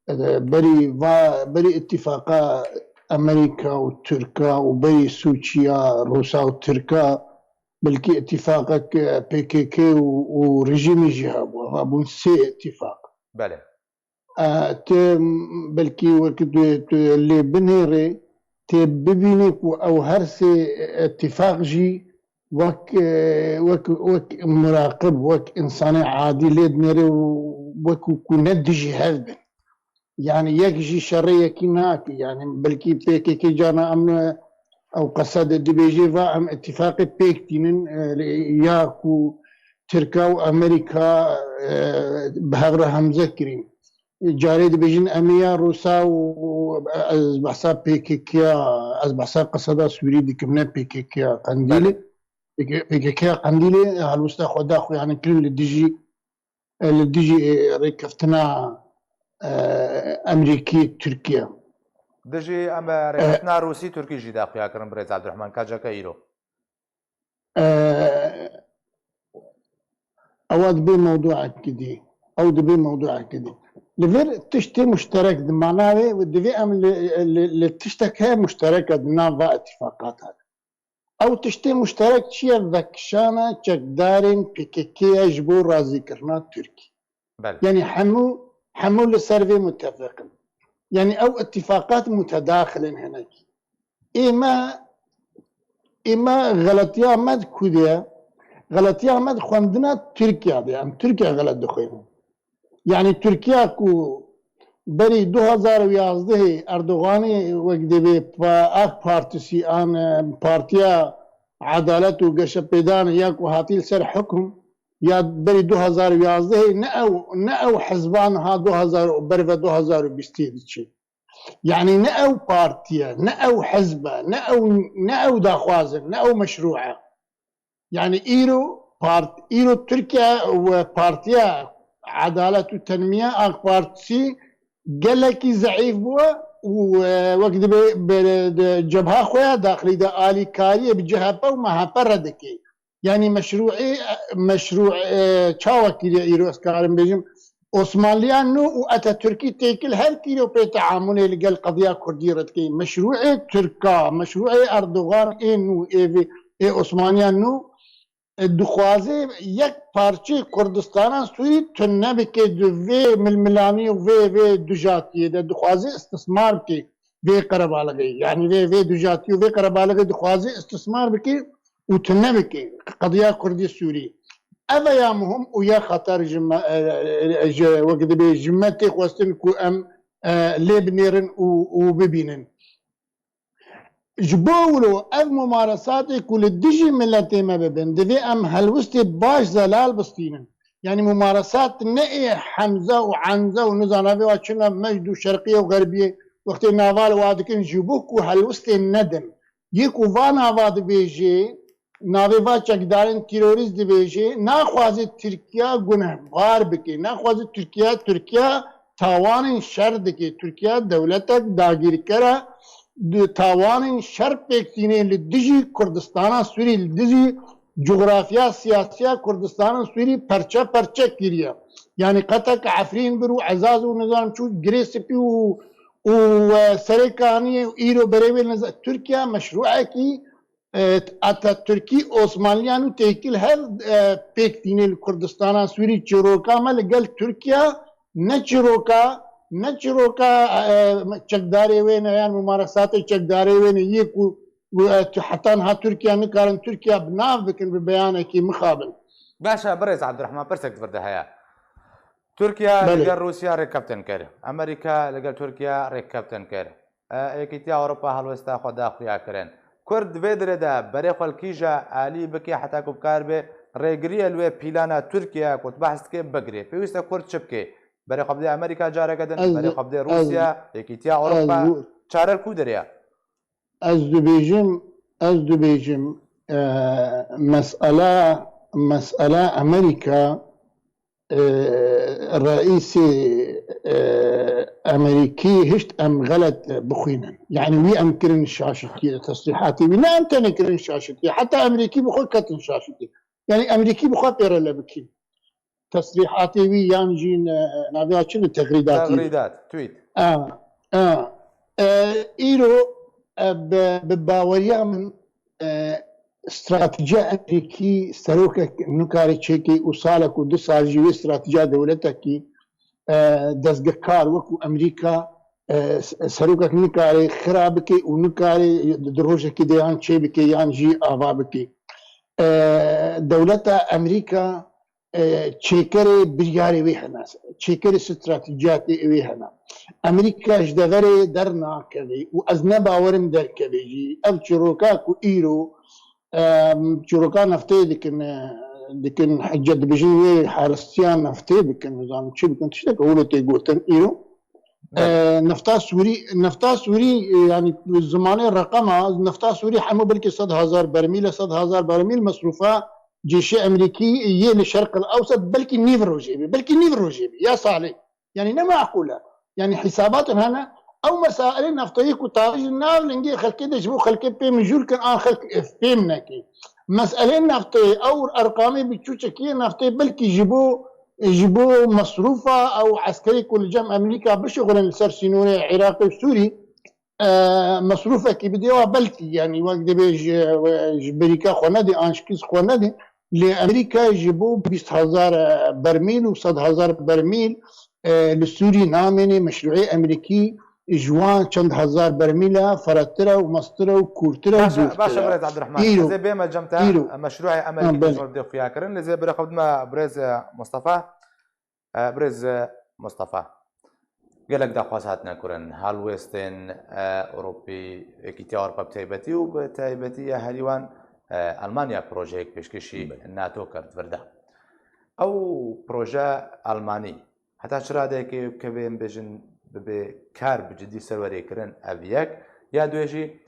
e, berî va, berî îtîfaqa Amerîka û Tirka û berî Sûçiya, Rûsa û Tirka, belkî îtîfaqek, e, P K K û, û rejîmê jî hebû. Hebûn sê îtîfaq. Belê. E, tu belkî wek tu, tu lê binêrê, tê bibînî ku ew her sê îtîfaq jî wek, e, wek, wek muraqib, wek însanê adî lê dinêrê û wek ku ne dijî hev bin. Yani yek jî şerê yekî nake. Yani belkî P K K cana em, e, ew qesed dibêje va em îtîfaqê pêk tînin, e, ya ku Tirka û Amerîka, e, bi hev re hemze kirîn. Carê dibêjin em ê ya Rûsa û ez behsa P K K ya, ez behsa Qeseda Sûrî dikim, ne P K K ya Qendîlê. Belê. P K K ya Qendîlê helwesta xwe da xwe, yani kirin li dijî, li dijî, e, rêkeftina, e, Emerîkî Tirkiye. Dijî em, e, rêkeftina Rûsî Tirkî jî da xuya kirin birêz Abdurrahman, ka ceke îro. E, ewa dibê mewduekî dî. Ew dibê mewduekî dî. Li vir tiştê muşterek di mana wê û divê em li, li, li tiştek heye muşterek e di nav va îtîfaqata de. Ew tiştê muşterek çi ye? Vekişana çekdarên P K K ye ji bo razîkirina Tirkî. Belê. Yanî hemû, hemû li ser vê mutefiq in. Yanî ew îtîfaqat mutedaxil in hinekî. Ê me, ê me xeletiya me di ku de ye? Xeletiya me di xwendina Tirkiya de ye. Em Tirkiya xelet dixwînin. Yanî Tirkiya ku berî du hazar û yazdehê Erdoganê wek dibê pa-, AK Partisi an, e, Partiya Edalet û Geşepêdanê ya ku hatî li ser hukm, ya berî du hazar û yazdehê ne ew, ne ew hizba niha du hazar û berve du hazar û bîstê diçin. Yanî ne ew partiye, ne ew hizbe, ne ew, ne ew daxwazin, ne ew meşrû e. Yanî îro part-, îro Tirkiye û Partiya Edalet û Tenmiya, AK Partisi, gelekî zeîf bûye û, e, wek dibê bi, di cebha xwe ya daxilî de alîkariyê bi C H P û M H P re dike. Yanî meşrûê, meşrû, e, çawa kiriye îro ez karim bêjim, Osmanliya nû û Atatürkî têkil hev kiriye û pê teamulê li gel qediya Kurdî re dike. Meşrûê Tirka, meşrûê Erdogan ê nû, ê vê, ê Osmaniya nû, e, dixwaze yek parçeyê Kurdistana Sûrî tune bike di vê milmilanî û vê, vê ducatiyê de dixwaze istismar bike vê qerebalixê. Yanî vê, vê ducatî û vê qerebalixê dixwaze istismar bike û tune bike qediya Kurdî Sûrî. Ev e ya muhim û ya xeter ji me, e, e, ji, wek dibê ji me tê xwestin ku em, e, lê binêrin û, û bibînin. Ji bo wilo ev mumaresatê ku li dijî miletê me bibin, divê em helwistê baş zelal bistînin. Yanî mumaresat ne ê hemze û enze û nizana vê wa çi ne, mejd û şerqiyê û xerbiyê wextê nava li wa dikin ji bo ku helwistê nedin. Yê ku va nava dibêjê, navê va çekdarên terorîst dibêjê, naxwaze Tirkiya gunehbar bike, naxwaze Tirkiya, Tirkiya tawanên şer dike, Tirkiya dewletek dagîrker e, di tawanên şer pêk tîne li dijî Kurdistana Sûrî, li dijî cografya siyasiya Kurdistana Sûrî perçe perçe kiriye. Yanî qetek Efrîn bir û Ezaz û nizanim çû Girê Spî û, û, e, Serê Kaniyê û îro berê wê neza-, Tirkiye meşrûekî, e, Atatürkî Osmanliyan û têkil hev, e, pêk tîne li Kurdistana Sûrî çîroka me li gel Tirkiye ne çîroka, ne çîroka, e, çekdarê wê ne yan mumaresatê çekdarê wê ne yê ku, ku, e, tu heta niha Tirkiye nikarin Tirkiye bi nav bikin bi beyanekî mixabin. Baş e, birêz Abdurrahman, pirsek di vir de heye. Tirkiye Belê. li gel Rûsya rêkeftin kir. Amerîka li gel Tirkiye rêkeftin kir. E, Yekîtiya Ewropa helwesta xwe da xuya kirin. Kurd di vê dirê de berê xwe li kîja alî bike heta ku bikaribe rêgiriyê li wê pîlana Tirkiye ku tu behs dike bigire. Pêwîst e Kurd çi bike? Berê xwe bide Amerîka careke din, Ez, berê xwe bide ez, Rûsya, Yekîtiya ez Ewropa. Ru-, Çare li ku derê ye? Ez dibêjim, ez dibêjim, e, mesele, mesele Amerîka, e, reîsê, e, Amerîkî hişt em xelet bixwînin. Yanî wî em kirin şaşitiyê, tesrîhatê wî. Ne em tenê kirin şaşitiyê, heta Amerîkî bi xwe ketin şaşitiyê. Yanî Amerîkî bi xwe pêrele bikî. Tesrîhatê wî yan jî ne, navê çi ne, tegrîdatî. Tegrîdat, tweet. A, a. E, îro, e, bi, bi baweriya min, e, stratejiya Amerîkî serokek nikarê çêkê û salek û du sal jî wê stratejiya dewletekî, e, dezgehkar wekû Amerîka, e, s-, serokek nikarê xira bike û nikarê di rojekî de yan çê bike yan jî ava bike. E, dewleta Amerîka, e, çêkerê biryarê wê hene, çêkerê stratejiyatê wê hene. Amerîka ji deverê dernakeve û ez ne bawerim derkeve jî. Ev çîroka ku îro, e, çîroka nefteyê dikin, e, dikin hece dibêjin wê haristiya neftê bikin, nizanim çi bikin, tiştek ewlo tê gotin îro. Belê. E, nefta Sûrî, nefta Sûrî, e, yani zimanê reqema, nefta Sûrî hemû belkî sed hezar bermîl e, sed hezar bermîl mesrûfa cêşê Emerîkî yê li Şerqil Ewsat belkî nîv rojê bê, belkî nîv rojê bê, ya salê. Yani ne maqûl e. Yani hîsabatên hene, ew mesailê neftayî ku tarî ji nav lingê xelkê de ji bo xelkê pê mijûl kin, an xelk, e, fêm nekin. Meselê neftê, ew erqamê biçûçekî yê neftê belkî ji bo, ji bo mesrûfa ew eskerê ku li cem Emerîka bişuxulin li ser sînorê Iraqê û Sûrî, e, mesrûfekî bidê wa belkî, yani wek dibê ji, ji berîka xwe nedê, an ji kîs xwe nedê. Lê Amerîka ji bo bîst hezar bermîl û sed hezar bermîl, e, li Sûrî namênê meşrûê Emerîkî ji wan çend hezar bermîl e, ferehtir e û mestir e û kûrtir e û Baş e, baş e, dûrtir e. Birêz Abdurrahman. Îro, Ez ê bême cem te, îro. Meşrûê Emerîkî Ha, belê. Zor dê xuya kirin, lê zê bire xwe bidime birêz, e, Mustafa. E, birêz, e, Mustafa. Gelek daxwaz hatine kirin. Helwestên, e, Ewropî, Yekîtiya Ewropa bi taybetî û bi taybetî ya herî wan, e, Almanya projeyek pêşkêşî Belê. nato kir di vir de. Ew proje Almanî heta çi radeyekê kevê em bêjin bibe kar bi cidî ser were kirin, ev yek. Ya duê jî,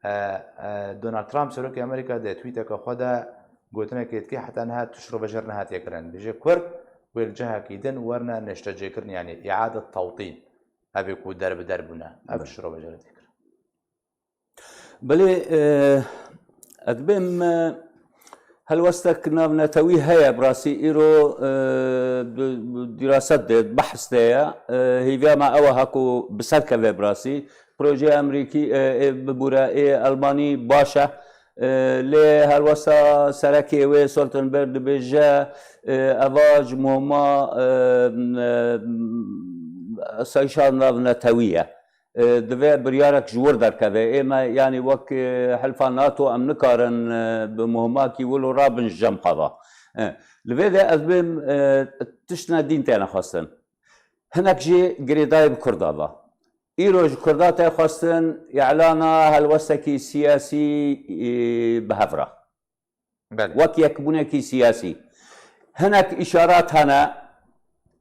e, e, Donald Trump, serokê Amerîka, di tweeteke xwe de gotinekê dike, heta niha tu şirove jê re nehatiye kirin. Dibêje Kurd wê li cihekî din werine neştecêkirin, yanî îadet tewtîn. Ev ê ku derbider bûne. Ev Belê. şirove jê re tê kirin. Belê, e, ez dibêm, e, helwestek navnetewî heye, bi rastî îro, e, di, di dîraset de, di behs de ye. E, hêviya me ew e ha ku bi ser keve bi rastî. Projeya Amerîkî, e, ê bibûre, ê Almanî baş e. E, lê helwesta serekê wê Stoltenberg dibêje, e, eva ji muhima, e, e, asayişa navnetewî ye. E, divê biryarek ji wir derkeve. Ê me, yanî wek, e, helifa nato em nikarin, e, bi muhimakî wilo rabin ji cem xwe ve. E, li vê de ez bêm, e, tiştine dîn têne xwestin. Hinek jî girêdayî bi Kurda ve. Îro ji Kurda tê xwestin îlana helwestekî siyasî, e, bi hev re. Belê. Wek yekbûnekî siyasî. Hinek îşarat hene,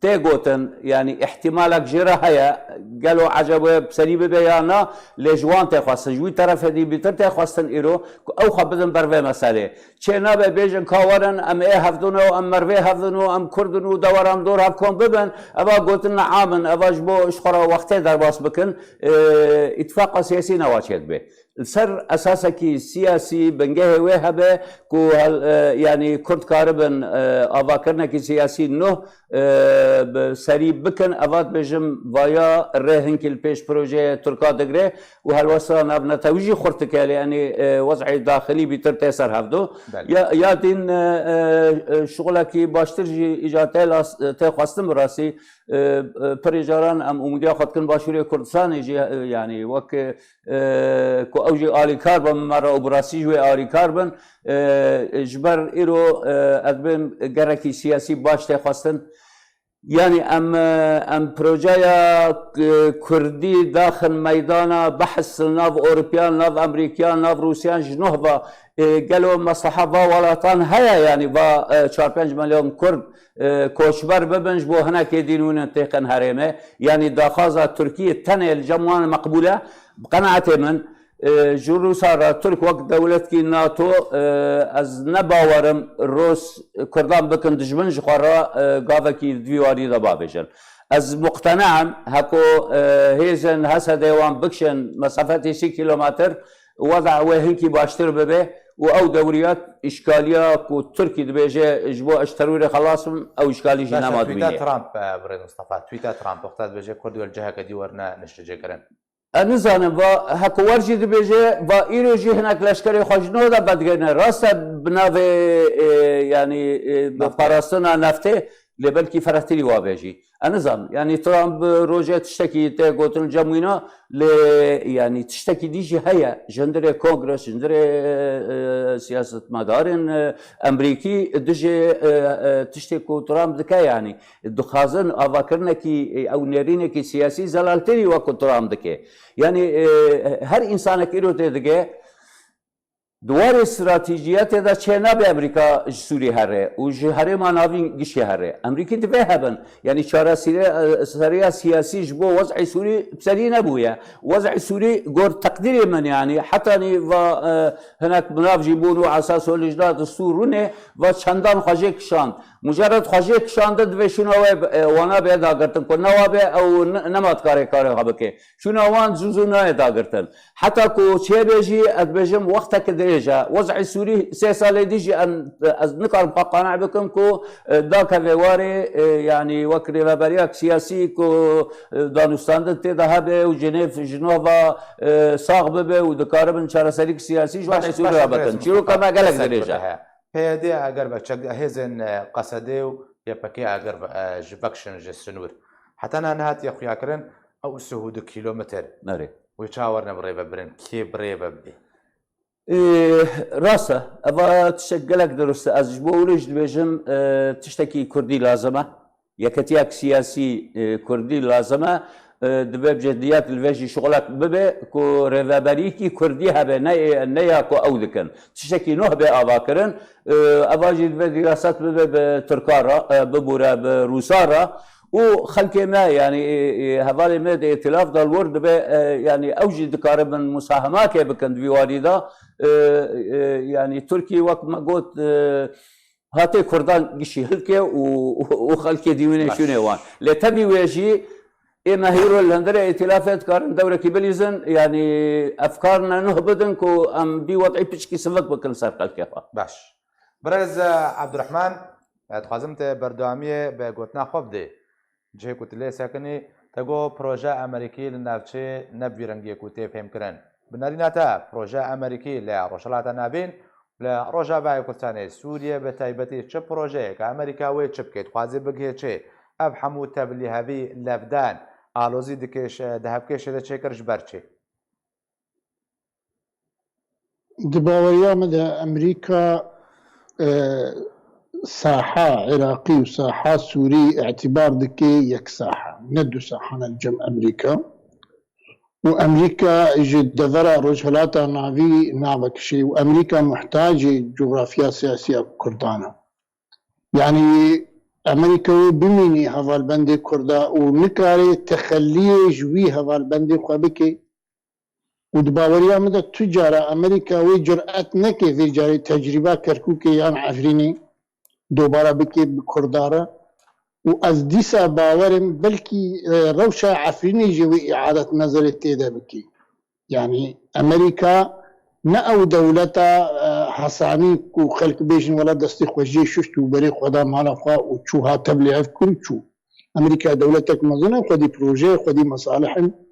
tê gotin, yanî îhtimalek jê re heye, gelo ecebo bi serî bibe ya na, lê ji wan tê xwestin. Ji wî terefê dî bîtir tê xwestin îro ku ew xwe bidin ber vê meselê. Çê nabe bêjin ka werin, em ê hevdin û em mervê hevdin û em Kurd in û deweran dor hevkom bibin, eva gotin neam in, eva ji bo ji xwe re wextê derbas bikin, e, îtifaqa siyasî newa çêdibe. Li ser esasekî siyasî bingehê wê hebe ku hel-, e, yanî Kurd karibin, e, avakirinekî siyasî nuh, e, bi serî bikin. Eva dibêjim vaya rê hinkî li pêş projeyê Tirka digre û helwesta navnetewî jî xurt dike, lê yanî, e, wez'ê daxilî bîtir tê ser hevdu. Belê. Ya, ya dîn, e, e, e, şixulekî baştir jî îca tê las-, tê xwestin bi rastî, e, e, pirê caran em umûdiya xwe dikin Başûrê Kurdistanê jî, e, yanî wek, e, ku ew jî alîkar bin me re û bi rastî jî wê alîkar bin. E, ji ber îro, e, ez bêm gerekî siyasî baş tê xwestin. Yanî em, e, em projeya, e, Kurdî daxin meydana behs li nav Ewropiyan, nav Amerîkiyan, nav Rûsiyan ji nuh va, e, gelo mesleha va welatan heye, yanî va, e, çar pênc milyon Kurd, e, koçber bibin, ji bo hinekê dîn wînin têxin herêmê. Yanî daxwaza Tirkiyê tenê li cem wan meqbûl e. Bi qenaetê min, e, ji Rûsa re Tirk wek dewletkî nato, e, ez ne bawerim Rûs Kurdan bikin dijmin ji xwe re, e, gavekî di vî warî de bavêjin. Ez muqtena im, heko, e, hêzên H S D'ê wan bikişin mesafetê sî kîlometr, weda wê hinkî baştir bibe û ew dewriya îşkaliya ku Tirkî dibêje ji bo ez ji terorê xelas bim, ew îşkalî jî Baş e, nema tweeta dibînê. Trump, e, birêz Mustafa, tweeta Trump, wexta dibêje Kurd wê li ciheke dî werine neştecêkirin. Ez nizanim, va heko wer jî dibêje, va îro jî hinek leşkerê xwe ji nû de vedigihîne. Rast e, bi navê, e, yanî, e, bi Naftê. parastina neftê, lê belkî ferehtirî wa be jî. Ez nizanim. Yanî Trump rojê tiştekî tê gotin cem wîna, lê yanî tiştekî dî jî heye. Ji hundirê kongres, ji hundirê, e, e, siyasetmedarên, e, Emerîkî dijî, e, e, tiştê ku Trump dike, yanî dixwazin avakirinekî, e, ew nêrînekî siyasî zelaltirî wek ku Trump dike. Yanî, e, her însanek îro tê dike, Di warê stratejiyetê de çê nabe Amerîka ji Sûrî here û ji herêma navîn gişê here. Amerîkî divê hebin. Yanî çareseriya siyasî ji bo wez'ê Sûrî serî nebûye. Wez'ê Sûrî gor teqdîrê min yanî hetanî va e, hinek mirav jî bûn û esas û lijna distûr rûnê va çendan xwe jê kişand. Mucerred xwe jê kişande divê şûna wê e, wana bê dagirtin ku newa bê ew ne- nema dikarê karê xwe bike. Şûna wan zû zû nayê dagirtin. Heta ku çêbê jî, ez dibêjim, wexteke dirêj e. Wez'ê Sûrî sê salê dî jî em, ez nikarim xwe qane bikim ku, e, dakeve warê, e, yanî wek rêveberiyak siyasî ku, e, danûstandin tê de hebe û Cenêv ji nû ve, e, sax bibe û dikaribin çareserîk siyasî ji wez'ê Sûrî re bikin. Çîroka me gelek dirêj e. P Y D eger be çek hêzên, e, Qesedê û Y P G eger be, e, ji vekişin ji sinûr. Heta niha nehatiye xuyakirin ew sih û du kîlometr. Nerê. Wê çawa werine bi rê ve birin? Kê bi rê ve bibê? Ê, rast e. Eva tiştek gelek dirust e. Ez ji bo ewlê jî dibêjim, e, tiştekî kurdî lazim e. Yeketiyek siyasî, e, kurdî lazim e. E, divê bi ciddiyet li vê jî şixulek bibe ku rêveberiyekî kurdî hebe, ne, ne ya ku ew dikin. Tiştekî nû hebe avakirin. E, eva jî divê diraset bibe bi Tirka re, e, bibûre bi Rûsa re. Û xelkê me, yanî, ê, ê, hevalê me di îtilaf de li wir dibe, e, yanî ew jî dikaribin musahemakê bikin di vî warî de. E, e, yanî Tirkî wek me got, e, hatê Kurdan gişî hilke û, û, û xelkê dîwînê şûnê wan. Lê tevî wê jî ê me hîro li hundirê îtilafê dikarin dewrekî bilîzin, yanî efkarine nuh bidin ku em vî wed'î piçkî sivik bikin ser xelkê xwe. Baş. Birêz, e, Ebdurehman, e, dixwazim te berdewamiyê bi gotina xwe bidê. Cihê ku tu lê sekinî, te got proje Amerîkî li navçê ne bi vî rengiyê ku tê fêhmkirin. Bi nerîna te, proje Amerîkî li Rojhilata Navîn, li Rojavayê Kurdistanê, Sûriyê bi taybetî çi projeyeke Amerîka wê çi bike, dixwaze bigihê çê? Ev hemû tevlîhevî, levdan, alozî dikêş-, di hevkêşê de çêkir ji ber çi? Di baweriya min de Amerîka, e, saha Iraqî û saha Sûrî îtîbar dike yek saha, ne du saha ne li cem Amerîka. Û Amerîka ji devera Rojhilata Navî navekişê û Amerîka muhtacê coxrafiya siyasî ya Kurdan e. Yanî Amerîka wê bimînî hevalbendê Kurda û nikarê texeliyê ji wî hevalbendê xwe bike. Û di baweriya min de tu cara Amerîka wê curet neke vê carê tecrîba Kerkûkê yan Efrînê dobara bike bi Kurda re. Û ez dîsa bawer im belkî, e, rewşa Efrînê jî wê îadet nezerê tê de bike. Yanî Amerîka ne ew dewleta, e, hesanî ku xelk bêjin wela destê xwe jê şuşt û berê xwe da mala xwe û çû hat tevlî ev kir û çû. Amerîka dewletek mezin e, xwedî projeyê, xwedî mesalih in.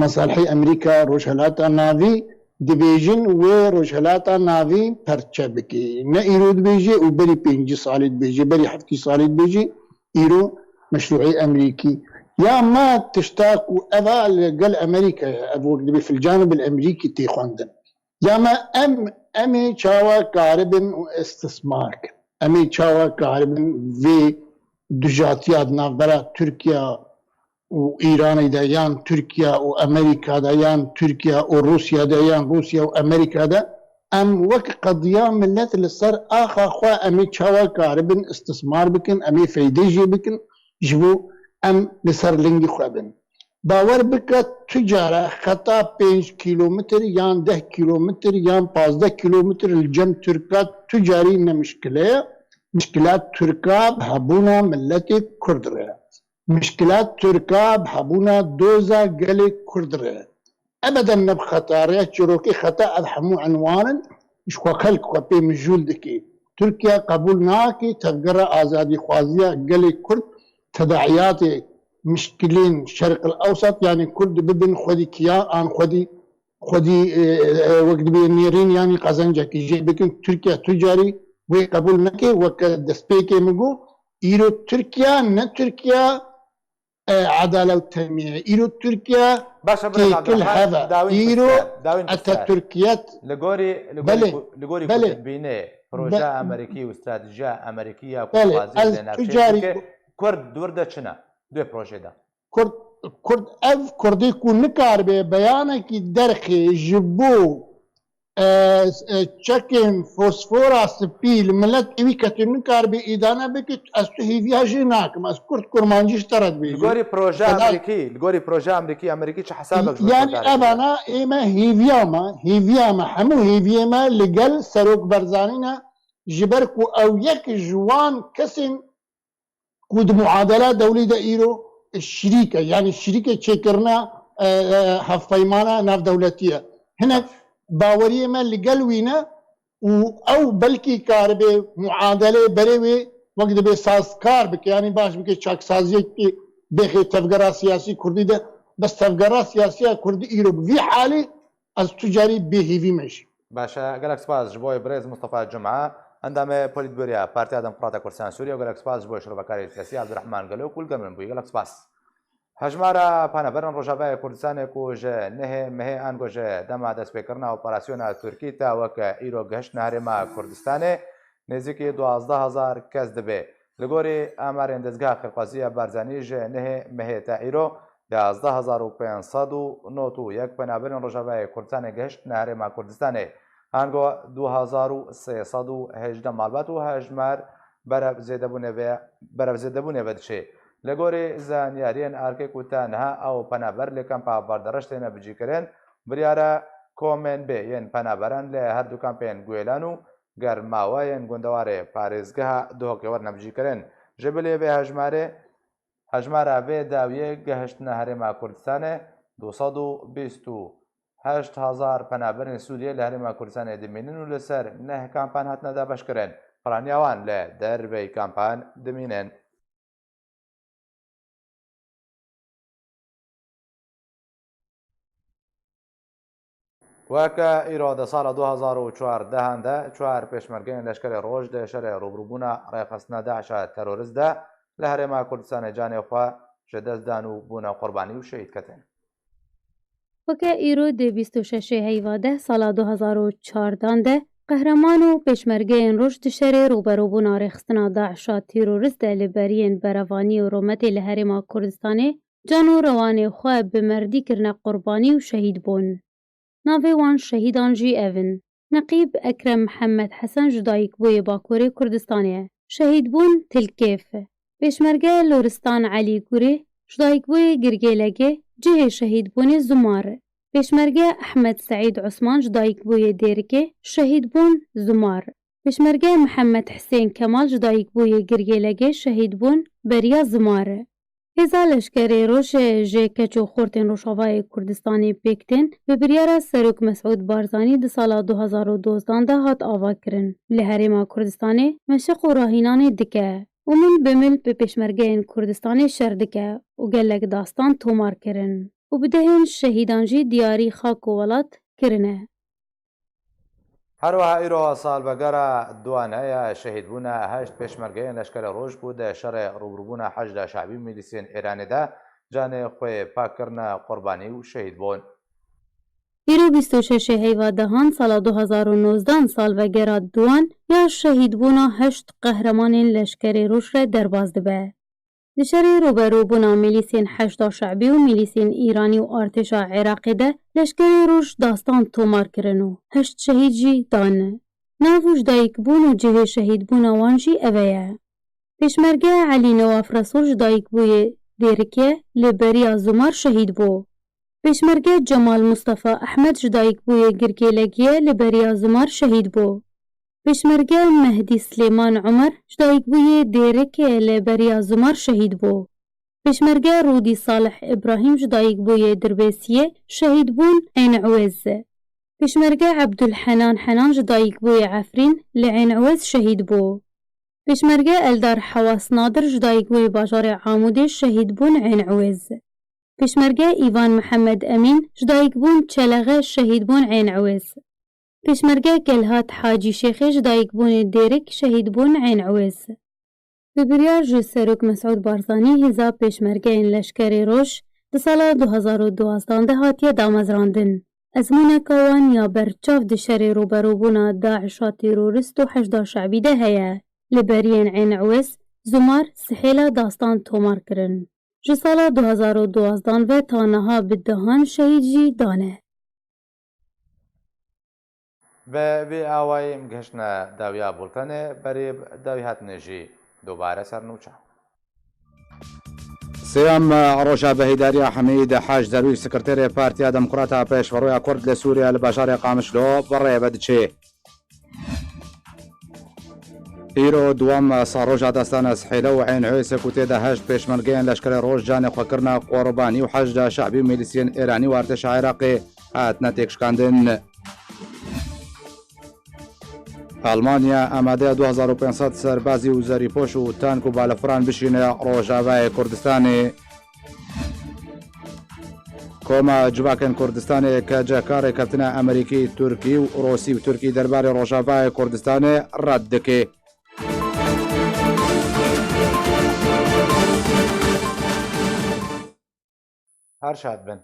Mesalihê Amerîka Rojhilata Navî dibêjin wê Rojhilata Navî perçe bike. Ne îro dibêje û berî pêncî salî dibêje, berî heftî salî dibêje, îro meşrûê Amerîkî. Ya me tişta ku eva li gel Amerîka ye, ev wek dibê filcan bil Amerîkî tê xwendin. Ya me em, em ê çawa karibin û istismar kin? Em ê çawa karibin vê dijatiya di navbera Tirkiye û Îranê de, yan Tirkiye û Amerîka de, yan Tirkiye û Rûsya de, yan Rûsya û Amerîka de, em wek qediya milet li ser axa xwe em ê çawa karibin istismar bikin, em ê feyde jê bikin, ji bo em li ser lingî xwe bin. Bawer bike tu cara xeta pênc kîlometr yan deh kîlometr yan pazdeh kîlometr li cem Tirka tu carî ne mişkile ye. Mişkila Tirka bi hebûna miletê Kurd re ye. Mişkila Tirka bi hebûna doza gelê Kurd re ye. Ebeden ne bi xeta re ye, çîrokê xeta ev hemû enwan in, ji xwe xelk xwe pê mijûl dike. Tirkiye qebûl nake tevgera azadîxwaziya gelê Kurd tedaiyatê mişkilên Şerqil Ewsat, yanî Kurd bibin xwedî kiya an xwedî, xwedî, e, e, wek dibê nêrîn yanî qezencekî jê bikin. Tirkiye tu carî wê qebûl neke, weke destpêkê min got, îro Tirkiye ne Tirkiye, e, edale û tenmîye. Îro Tirkiye Baş e, birêz têkil Abdurrahman, heve. Dawîn Îro pirsiyar, dawîn pirsiyar. Etetirkiyet Li gorî, li gorî Belê, ku, li gorî ku belê. tu dibînê projeya Be- Amerîkî û stratejiya Amerîkî ya ku Belê, dixwazî ez lê tu navçeyê carî bike, Kurd di wir de çi ne? Di wê projeyê de. Kurd, Kurd, ev Kurdê ku nikaribe beyanekî derxê ji bo e, e, çekên fosfora spî li miletê wî ketî nikaribe îdane bike, ez tu hêviya jê nakim. Ez kurd kurmancî ji te re Li dibêjim. Gorî projeya Sena- Amerîkî, li gorî projeya Amerîkî, Amerîkî çi hesabek ji bo Yani Kurdan re dike? Evana ê me hêviya me, hêviya me, hemû hêviyê me li gel Serok Barzanî ne, ji ber ku ew yek ji wan kesên ku di muadela dewlî de îro şirîk e, yani şirîkê çêkirina, e, e, hevpeymana navdewletî ye. Hinek baweriyê me li gel wî ne û ew belkî karibe muadelê berê wê wek dibe sazkar bike, yani baş bike çaksaziyekî bêxê tevgera siyasî kurdî de, bes tevgera siyasiya kurdî îro bi vî halî ez tu carî bêhêvî me jî. Baş e, gelek spas ji bo birêz Mustafa Cuma, endamê Polîtbûroya Partiya Demokrata Kurdistanê Sûriye û gelek spas ji bo şirovekarê siyasî Abdurrahman Gelo ku li gel min bûye. Gelek spas. Hejmara penaberên Rojavayê Kurdistanê ku ji nehê mehê ango ji dema destpêkirina operasyona Tirkî ta weke îro gihiştine herêma Kurdistanê nêzîkî duwazdeh hezar kes dibe. Li gorî amarên Dezgeha Xêrxwaziya Barzanî ji nehê mehê ta îro yazdeh hezar û pênc sed û nod û yek penaberên Rojavayê Kurdistanê gihiştine herêma Kurdistanê. Ango du hezar û sê sed û hejdeh malbat û hejmar berev zêdebûnê ve, berev zêdebûnê ve diçe. Li gorî zanyariyên erkê ku ta niha ew penaber li kampa Vardereş têne bicîkirin, biryara komên bê yên penaberan li her du kampên Guêlan û Germawa yên gundewarê parêzgeha Duhokê werine bicîkirin. Ji bilî vê hejmarê, hejmara vê dawiyê gihiştine herêma Kurdistanê du sed û bîst û heşt hezar penaberên Sûriyê li herêma Kurdistanê dimînin û li ser neh kampan hatine dabeşkirin. Piraniya wan li derveyî kampan dimînin. Weke îro di sala du hezar û çardehan de çar pêşmergeyên leşkerê Roj di şerê rûbirûbûna rêxistina DAIŞa terorist de li herêma Kurdistanê canê xwe ji dest dan û bûne qurbanî û şehîd ketin. Weke îro di bîst û şeşê heyva deh sala du hezar û çardan de qehreman û pêşmergeyên Roj di şerê rûberûbûna rêxistina DAIŞa terorist de li beriyên berevanî û rûmetê li herêma Kurdistanê can û rewanê xwe bi merdî kirine qurbanî û şehîd bûn. Navê wan şehîdan jî ev in: Neqîb Ekrem Mihemed Hesen ji dayikbûyê Bakurê Kurdistanê ye, şehîd bûn Til Kêf. Pêşmerge Loristan Elî Gurê ji dayikbûyê Girgêlegê, cihê şehîdbûnê Zumar. Pêşmerge Ehmed Seîd Osman ji dayikbûyê Dêrikê, şehîd bûn Zumar. Pêşmerge Mihemed Hisên Kemal ji dayikbûyê Girgêlegê, şehîd bûn beriya Zumar. Hêza leşkerê Roj ji keç û xortên Rojavayê Kurdistanê pêk tên, bi biryara Serok Mesûd Barzanî di sala du hezar û dozdan de hat avakirin. Li Herêma Kurdistanê meşiq û rahînanê dike û mil bi mil bi pêşmergeyên Kurdistanê şer dike û gelek dastan tomar kirin û bi dehên şehîdan jî diyarî xak û welat kirine. Her wiha îro salvegera duane ya şehîdbûna heşt pêşmergeyên leşkerê Roj ku di şerê rûbirûbûna Heşda Şebî û milîsiyên Îranê de canê xwe pak kirine qurbanî û şehîd bûn. Îro bîst û şeşê heyva dehan sala du hezar û nozdan salvegera duan ya şehîdbûna heşt qehremanên leşkerê Roj re derbas dibe. Di şerê rûberûbûna milîsên Heşda Şebî û milîsên Îranî û artêşa Iraqê de leşkerê Roj dastan tomar kirin û heşt şehîd jî dan. Nav û ji dayikbûn û cihê şehîdbûna wan jî eve ye. Pêşmerge Elî Newaf Resûl ji dayikbûyê Dêrikê li beriya Zumar şehîd bû. Pêşmerge Cemal Mustafa Ehmed ji dayikbûyê Girgêlegiyê li beriya Zumar şehîd bû. Pêşmerge Mehdî Silêman Omer ji dayikbûyê Dêrikê li beriya Zumar şehîd bû. Pêşmerge Rûdî Salih Îbrahîm ji dayikbûyê Dirbêsiyê şehîd bûn Ên Iwêz. Pêşmerge Ebdulhenan Henan ji dayikbûyê Efrîn li Ên Iwêz şehîd bû. Pêşmerge Eldar Hewas Nadir ji dayikbûyê bajarê Amûdê şehîd bûn Ên Iwêz. Pêşmerge Îvan Mihemed Emîn ji dayikbûn Çelexe şehîd bûn Ên Iwêz. Pêşmerge Kelhat Hacî Şêxê ji dayikbûnê Dêrik şehîd bûn Ên Iwêz. Bi biryar ji Serok Mesûd Barzanî hêza pêşmergeyên leşkerê Roj di sala du hezar û duwazdan de hatiye damezrandin. Ezmûneka wan ya berçav di şerê rûberûbûna DAIŞa terorîst û Heşda Şebî de heye. Li beriyên Ên Iwêz, Zumar, Sihêla dastan tomar kirin. Ji sala du hezar û duwazdan ve ta niha bi dehan şehîd jî dane. Bi vî awayî em gihiştine dawiya bultenê, berî dawî hatinê jî dubare ser nûçe. Sêyem roja Behîdariya Hemîd Hec Derwîş, sekreterê Partiya Demokrata Pêşveroya Kurd li Sûriye li bajarê Qamişlo bi rê ve diçe. Îro duwam salroja destana Sihêle û Eyn Hûsê ku tê de heşt pêşmergeyên leşkerê roj canê xwe kirine qurbanî û heşda şabî û milîsiyên Êranî û artêşa Iraqê hatine têkşikandin. Almanya amade du hezar û pênc sed serbazî û zerîpoş û tank û balafiran bişîne Rojavayê Kurdistanê. Koma Civakên Kurdistanê, K C K, rêkeftina Amerîkî, Tirkî û Rûsî û Tirkî derbarê Rojavayê Kurdistanê red dike. Her şad bin.